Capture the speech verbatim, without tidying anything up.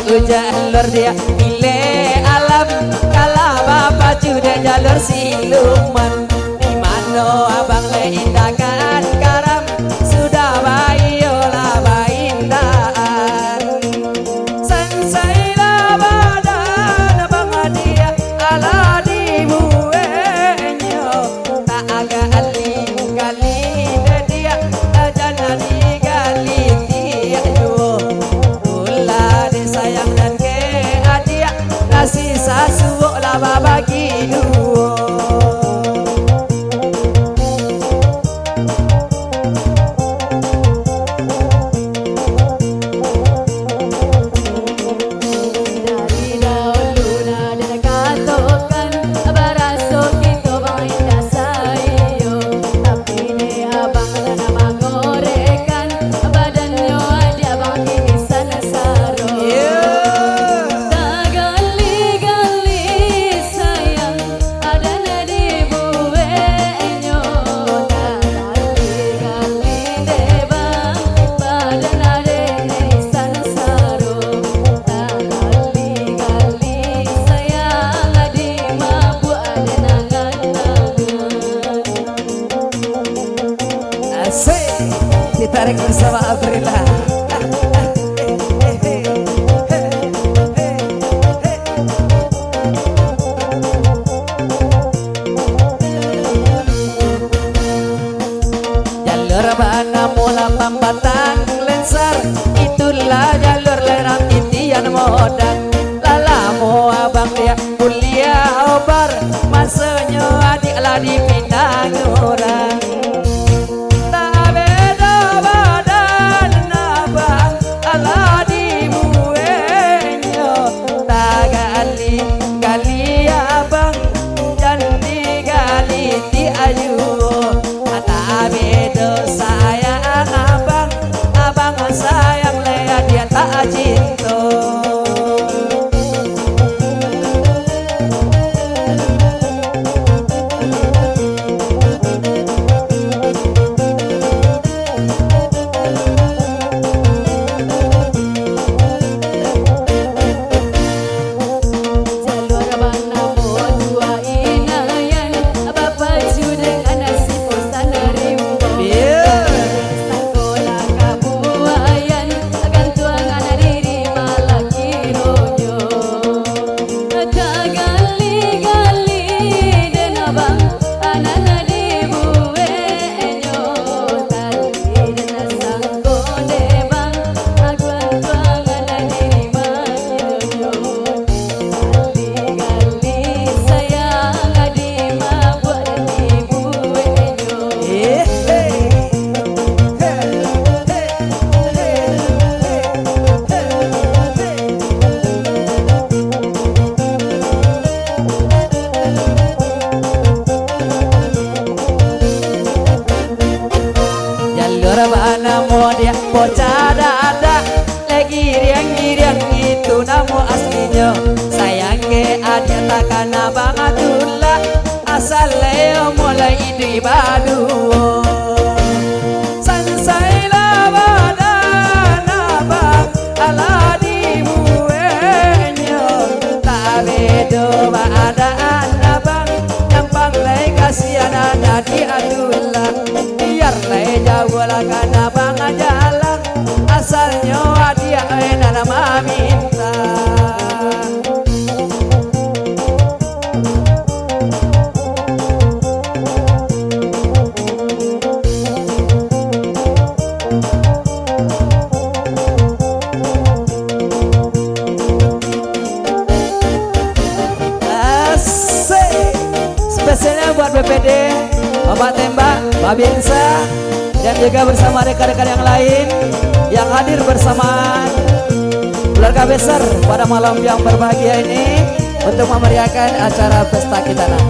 Jalur dia milik alam, kalah bapacu dek jalur siluman. Di mano abang lai indakan karam, sudah baiyolah baindaan. Sansailah badan abang dia, alah dibueknyo. Tak gali-gali dek dia, jan digali tiak juo. Tulah dek sayang nan kek adiak, nasi sasuok lah babagi duo. Dari dahulu nah den katokan, baraso kito bang indak saiyo. Tapi dek abang nan mangorekan, badannyo adiak bang kini sansaro. Tagali-gali sayang, adan dibueknyo, tagali-gali dek bang, badan aden nan sansaro, tagali-gali sayang, dimabuak aden angan-angan. Asik, ditarik bersama Aprila. Jalur banamo Lapang Batang Lensar, itulah jalur lerang titian modang. Lah lamo abang diak kuliah obar, masonyo adiak lah dipindah urang. Tabedo badan abang, alah dibueknyo. Tagali-gali abang, jan digali tiak juo. Tabedo sayang abang, abang sayang lai adiak tak cinto. Jalur banamo Dua Inayan, bapacu dengan si Posan Rimbo. Iya. Sangko lah kabuayan, gantuangan diri malah kironyo. Tagali-gali den abang, anan dibueknyo, tali den sangko dek bang, aguan tuangan diri makinyo. Gali-gali sayang, adi mabuak dan dibueknyo. Eh, eh. Jalur banamo diak Pocah Dadak, lai giriang-giriang itu namo aslinyo. Sayang kek adiak takana bang tulak, asal lai mulai iduik baduo. Sansailah badan abang, alah dibueknyo. Tabedo baadaan abang, nyampang lai kasian anak diatulak. Biar lai jauah lah kana bang jalan, asalnyo adiak nan maminta. Asik. Spesialnya buat B P D, Bapak Tembak, Babinsa, dan juga bersama rekan-rekan yang lain yang hadir bersama keluarga besar pada malam yang berbahagia ini untuk memeriahkan acara pesta kita, nah.